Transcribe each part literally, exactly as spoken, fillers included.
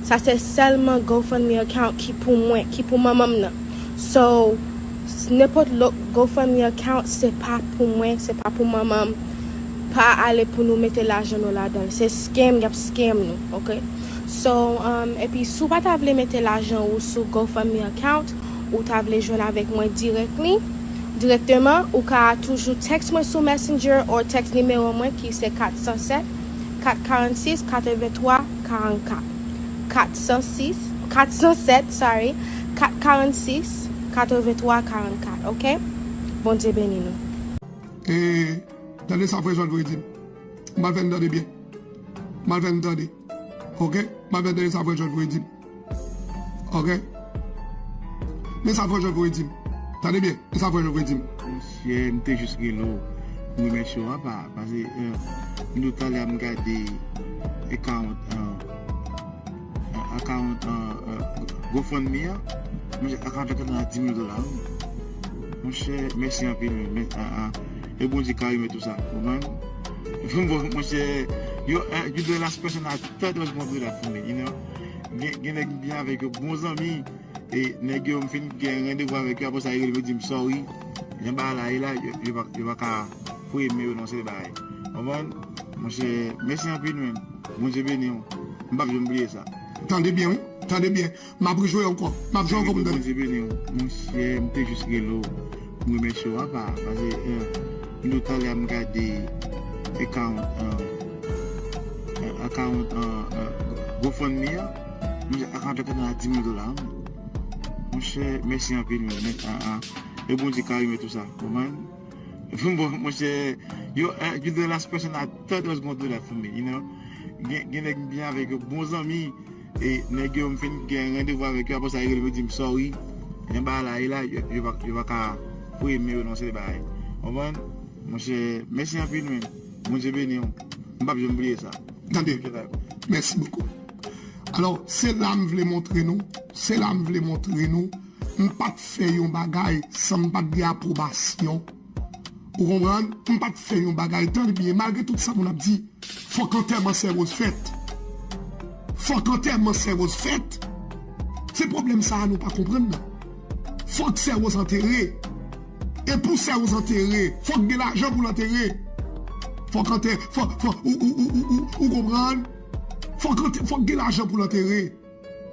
Sa se sèlman GoFundMe account ki pou mwen, ki pou manman m nan. So, s- nenpòt lòt GoFundMe account, se pa pou mwen, se pa pou manman m. Pa ale pou nou mete lajan nou ladan l. Se scam, y ap scam nou, ok? So, um, epi si w pa ta vle mete lajan ou sou GoFundMe account, ou ta vle jwenn avèk mwen directly, dirèkteman, ou ka toujou text mwen sou Messenger or text nimewo mwen ki se kat san sèt, kat karannsis, katrevenntwa, karannkat. Kat san sis, kat san sèt, sorry, kat karannsis, katrevenntwa, karannkat, ok? Bondye beni nou. E tande sa frè Jòj voye di m. M pral fè n tande byen. M pral fè n tande. Ok? M pral fè n tande sa frè Jòj voye di m. Ok? Men sa frè Jòj voye di m. Tande byen. Men sa frè Jòj voye di m. Monchè, m te jis rele w pou m remèsye w apa. Paske, eh, m di w talè a m gade account, eh, eh, account, eh, eh, GoFundMe a. Monchè, account la gentan a dis mil dola, wi. Monchè, mèsi anpil, men, men, ah, ah. E Bondye ka remèt ou sa, ou konprann? Bon, monchè, you, eh, you the last person I thought was gonna do that for me, you know? Gen, gen nèg m byen avèk yo, bon zanmi, e nèg yo m fin gen randevou avèk yo, apre sa yo rele m, yo di m sorry, jan bagay la ye la, yo, yo pa, yo pa ka voye men yo nan seri bagay. Konprann? Monchè, mèsi anpil, men. Bondye beni w. M p ap janm bliye sa. Tande byen, wi. Tande byen. M ap rejwe ankò. M ap jwe ankò pou m tande. Bondye beni w. Monchè, m te jis rele w pou m remèsye w apa. Paske, eh, m di w talè a m gade account, eh, eh, account, eh, eh, GoFundMe a. Monchè, account la gentan a dis mil dola, wi. Monchè, mèsi anpil, men, men, ah, ah. E Bondye ka remèt ou sa, konprann? Bon, monchè, you, eh, you the last person I thought was gonna do that for me, you know? Gen, gen nèg m byen avèk yo, bon zanmi, e nèg yo m fin gen randevou avèk yo, apre sa yo rele m, yo di m sorry, jan bagay la ye la, yo, yo pa, yo pa ka voye men yo nan seri bagay. Konprann? Monchè, mèsi anpil, men. Bondye beni w. M p ap janm bliye sa. Tande. Mèsi bokou. Alò, se la m vle montre nou, se la m vle montre nou, m pa t fè yon bagay san m pa t gen apwobasyon. Ou konprann? M pa t fè yon bagay, tande byen, malgre tout sa moun ap di, fòk antèman Sè Woz fèt. Fòk antèman Sè Woz fèt. Se pwoblèm sa a nou pa konprann nan. Fòk Sè Woz antere. E pou Sè Woz antere, fòk gen lajan pou l antere. Fòk antere, fòk, fòk, ou, ou, ou, ou, ou, ou konprann? Fòk, antere, fòk gen lajan pou l antere.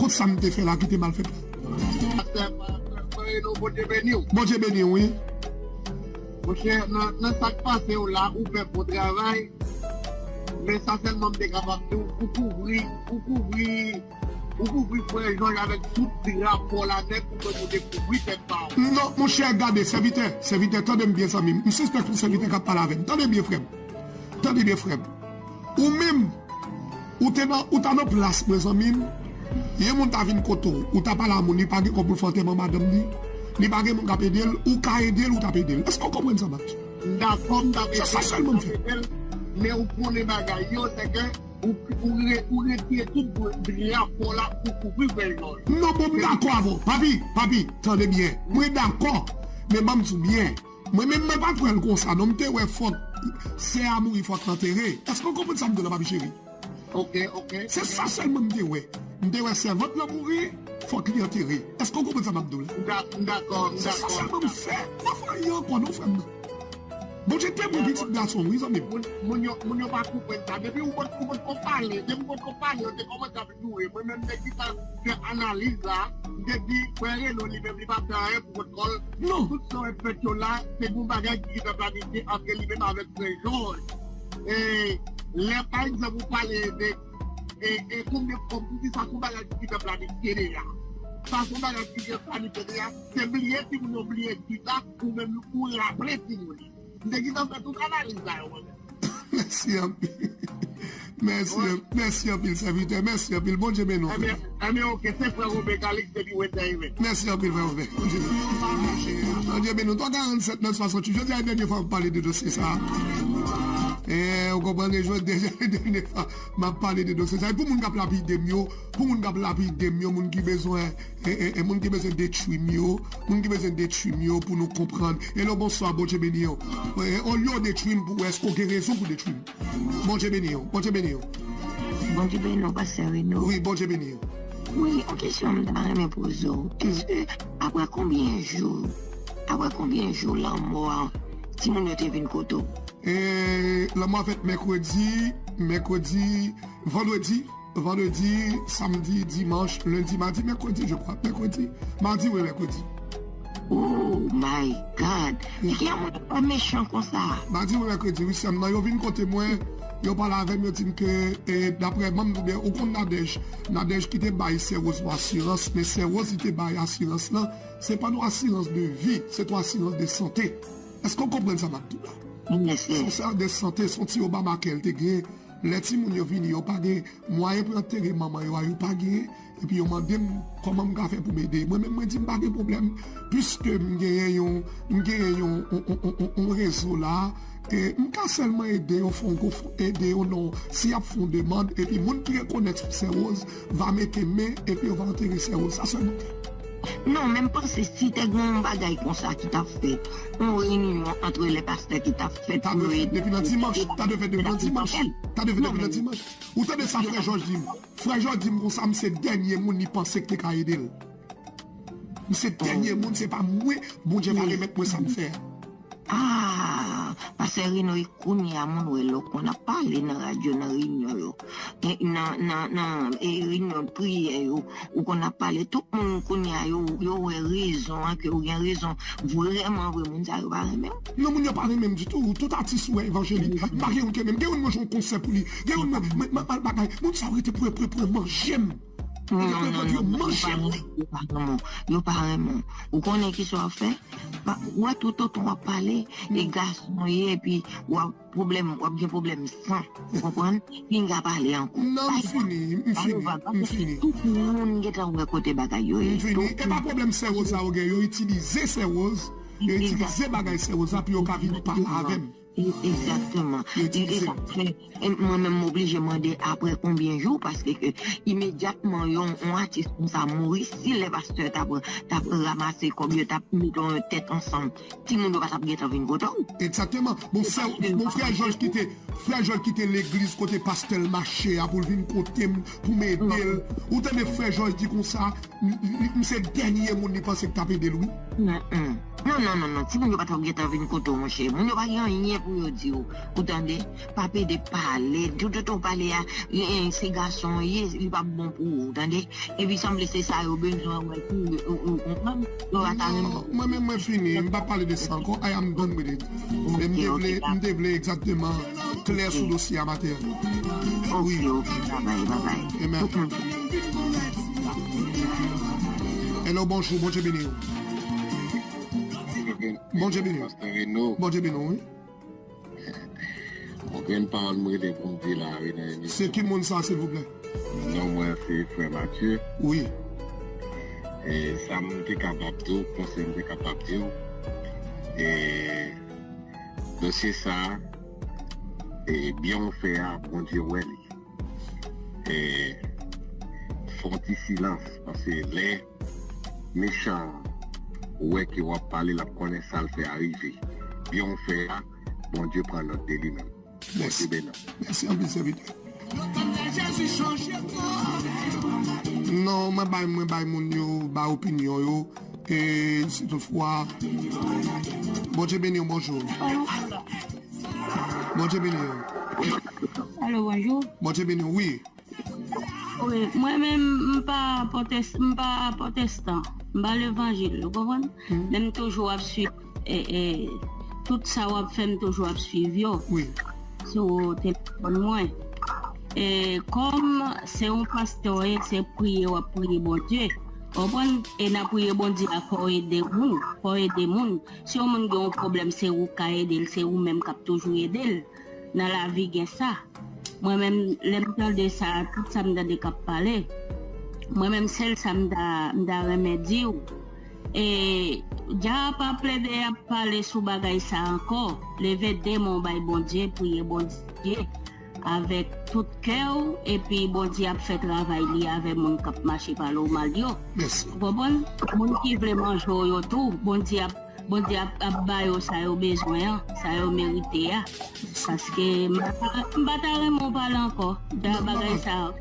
Kot sa m te fè la ki te mal fèt la? Pastè, pastè, pastè Reno, Bondye beni w. Bondye beni w, wi. Monchè, nan, nan sa k pase w la, ou fè bon travay. Men sa sèlman m te kapab di w, ou kouvri, ou kouvri, ou kouvri frè Jòj avèk tout rapò la nèt pou mwen pou te kouvri tèt pa w. Non, monchè, gade, sèvitè, sèvitè, tande m byen, zanmi m. M sispèk se yon sèvitè k ap pale avè m. Tande byen, frè m. Tande byen, frè m. Ou menm, ou te nan, ou ta nan plas mwen, zanmi m. Yon moun ta vin kote w, ou ta pale a moun, li pa gen kòb pou l fè antèman madanm li, li pa gen moun k ap ede l, ou ka ede l, ou t ap ede l. Èske w konprann sa m ap di? M dakò, m t ap Se sa sèlman m fè. ede l, men ou konnen bagay yo, se ke ou, ou, re, ou retire tout drapò la pou kouvri frè Jòj. Non, bon, m dakò avè w. Papi, papi, tande byen. Mwen dakò, men ban m di w byen. Mwen menm, mwen pa t wè l konsa, non. M te wè fòk sè a mouri, fòk l antere. Èske w konprann sa m di w la, papi cheri? Ok, ok. Se sa sèlman m te wè. M te wè sèvant lan mouri, fòk li antere. Èske w konprann sa m ap di w la? M da- m dakò, m Se sa dakò. sèlman m fè. M pa fè anyen ankò, non, frè m nan. Bondye te mwen pitit gason, wi, zanmi m. Moun, moun yo, moun yo pa konprann sa. Depi ou pot, ou pot ko pale, depi ou pot ko pale, yo te kòmanse ap joure. Mwen menm, m te gentan fè analiz la, m te di, frè Reno, li menm, li pa fè anyen pou pot kò l. Non. Tout sa w ap fè yo la, se yon bagay ki gentan planifye ant li menm avèk frè Jòj. E lè, pa egzanp, ou pale de, e, e konbyen kòb, ou di sa se yon bagay ki gentan planifye deja. Sa se yon bagay ki gentan planifye deja. Se bliye timoun yo bliye di sa, ou menm ou raple timoun yo. M te gentan fè tout analiz la yo, mwen menm. Mèsi anpil. Mèsi, mèsi anpil, sèvitè. Mèsi anpil. Bondye beni w, frè. Ebyen, ebyen, ok, se frè Roben Calix depi Wendèy Event. Mèsi anpil, frè Roben. Bondye beni w. Bondye beni w. Twa karannsèt nèf swasanntuit. Jodi a, dènye fwa m ap pale de dosye sa a. E, ou konprann, jodi a, dènye fwa m ap pale de dosye sa a. E pou moun k ap lapide m yo, pou moun k ap lapide m yo, moun ki bezwen, e, e, e, moun ki bezwen detwi m yo, moun ki bezwen detwi m yo, pou nou konprann. Hello, bonswa, Bondye beni w. E, olye w detwi m pou wè èske w gen rezon pou detwi m. Bondye beni w. Bondye beni w. Bondye beni w, pastè Reno. Wi, Bondye beni w. Wi, yon kesyon m ta renmen poze w. Èske apre konbyen jou, apre konbyen jou lanmò a, timoun yo te vin kote w? E, lanmò a fèt mèkredi, mèkredi, vandredi, vandredi, samdi, dimanch, lendi, madi, mèkredi, je crois. Mèkredi, madi, wi, mèkredi. Oh my God! Ki moun ki pa mechan konsa? Madi, wi, mèkredi, wi, sè m nan, yo vin kote mwen, yo pale avè m, yo di m ke, e, daprè manm nou, ou konn Nadèj, Nadèj ki te bay Sè Woz yon asirans, men Sè Woz li te bay asirans lan, se pa yon asirans de vi, se yon asirans de sante. Èske w konprann sa m ap di w la? Se yon asirans de sante, se yon ti Obamacare l te gen. Lè timoun yo vini, yo pa gen mwayen pou yo antere manman yo a, yo pa genyen. Epi yo mande m kòman m ka fè pou m ede. Mwen menm, mwen di m pa gen pwoblèm. Piske m genyen yon, m genyen yon, yon, yon, yon, yon, yon rezo la, e m ka sèlman ede yo fè yon gofo, ede yo non. Si y ap fè yon demann, epi moun ki rekonèt Sè Woz va mete men, epi yo va antere Sè Woz. Sa sèlman. Non, men m panse si te gen yon bagay konsa ki t ap fèt, yon reyinyon antre lè pastè ki t ap fèt pou yo ede. Depi nan dimanch, ta dwe fèt depi nan dimanch. Ta dwe fèt depi nan dimanch. Ou tande sa frè Jòj di m? Frè Jòj di m konsa, m se dènye moun li panse ki te ka ede l. M se dènye moun, se pa mwen, Bondye va remèt mwen sa m fè a. Ah, pastè Reno, e kounye a moun wè lè w konn ap pale nan radyo, nan reyinyon yo, e nan, nan, nan e reyinyon priyè yo, ou konn ap pale, tout moun kounye a yo, yo wè rezon an, ke ou gen rezon, vrèman vre, moun sa yo pa renmen w. Non, moun yo pa renmen m ditou, tout atis ou wè evanjelik, m pa gen youn ke renmen m, gen youn mwen jwenn konsè pou li, gen youn mwen, mwen, mwen al bagay, moun sa yo rete pre, pre, pre manje m. Non, non, non, non, yo pa renmen w, yo pa renmen w. Ou konnen ki sa w ap fè? Pa, ou wè tout otan w ap pale, e gason w ye, epi w ap pwoblèm, w ap gen pwoblèm san, ou konprann? Pinga pale ankò. Non, m fini, m fini, m fini. Tout moun gentan wè kote bagay yo ye. M fini. E pa pwoblèm Sè Woz sa yo gen, yo itilize Sè Woz, yo itilize bagay Sè Woz la pou yo ka vin pale avè m. E, egzakteman. E, e sa k fè, e, mwen menm m oblije mande apre konbyen jou, paske ke imedyatman yon, yon atis konsa mouri, si lè pastè t ap, t ap ranmase kòb yo, t ap mete yon tèt ansanm, timoun yo pa t ap gentan vin kote w. Egzakteman. Bon, sè, bon, frè Jòj ki te, frè Jòj ki te legliz kote pastè l mache a pou l vin kote m, pou m ede l. Ou tande frè Jòj di konsa, M, m, m se dènye moun li panse k t ap ede l, wi. Non, non, non, non, non. Timoun yo pa t ap gentan vin kote w, monchè. Moun yo pa gen anyen pou yo di w. Ou tande? Pa pede pale. Tout otan w pale a, e, e, se gason w ye, li p ap bon pou ou, ou tande? Epi sanble se sa yo bezwen wè tou, ou, ou, ou konprann? Yo pa ta renmen. Non, mwen menm, mwen fini. M p ap pale de sa ankò. I am done with it. E m te vle, m te vle egzakteman klè sou dosye a maten an. Ok, ok, babay, babay. Amen. Hello, bonjou, Bondye beni w. Bondye beni w. Pastè Reno. Bondye beni w, wi. Bon, grenn pawòl m rele pou m di la, wi, nan emisyon. Se ki moun sa, silvouplè? Non mwen, se frè Matye. Wi. E sa m te kapab di w, konsèy m te kapab di w. E dosye sa, e byen w fè a, Bondye wè li. E, fè yon ti silans, paske lè mechan an wè ke w ap pale, l ap konnen sa l fè a rive. Byen w fè a, Bondye pran nòt de li menm. Mèsi. Bondye beni w. Mèsi anpil, sèvitè. Non, mwen bay, mwen bay moun yo, bay opinyon yo. E si toutfwa, Bondye beni w, bonjou. Alo. Bondye beni w. Alo, bonjou. Bondye beni w, wi. Wi, mwen menm, m pa pwotès-, m pa pwotestan. M pa levanjil, ou konprann? Men m toujou ap swiv, e, e, tout sa w ap fè, m toujou ap swiv yo. Wi. Sou telefòn mwen. E kòm se yon pastè w ye, se priye w ap priye Bondye. Ou konprann? E nan priye Bondye a, fò w ede moun, fò w ede moun. Si yon moun gen yon pwoblèm, se ou k ka ede l, se ou menm k ap toujou ede l. Nan lavi gen sa. Mwen menm, lè m tande sa, tout sa m tande k ap pale, mwen menm, sèl sa m ta, m ta renmen di w, e, djab ap plede ap pale sou bagay sa ankò. Leve de men w bay Bondye, priye Bondye avèk tout kè w, epi Bondye ap fè travay li avè moun k ap mache pa lòmal yo. Mèsi. Ou konprann? Moun ki vle manje w yo tou, Bondye ap, Bondye ap, ap ba yo sa yo bezwen an, sa yo merite a. Paske m pa, m pa ta renmen w pale ankò de bagay sa.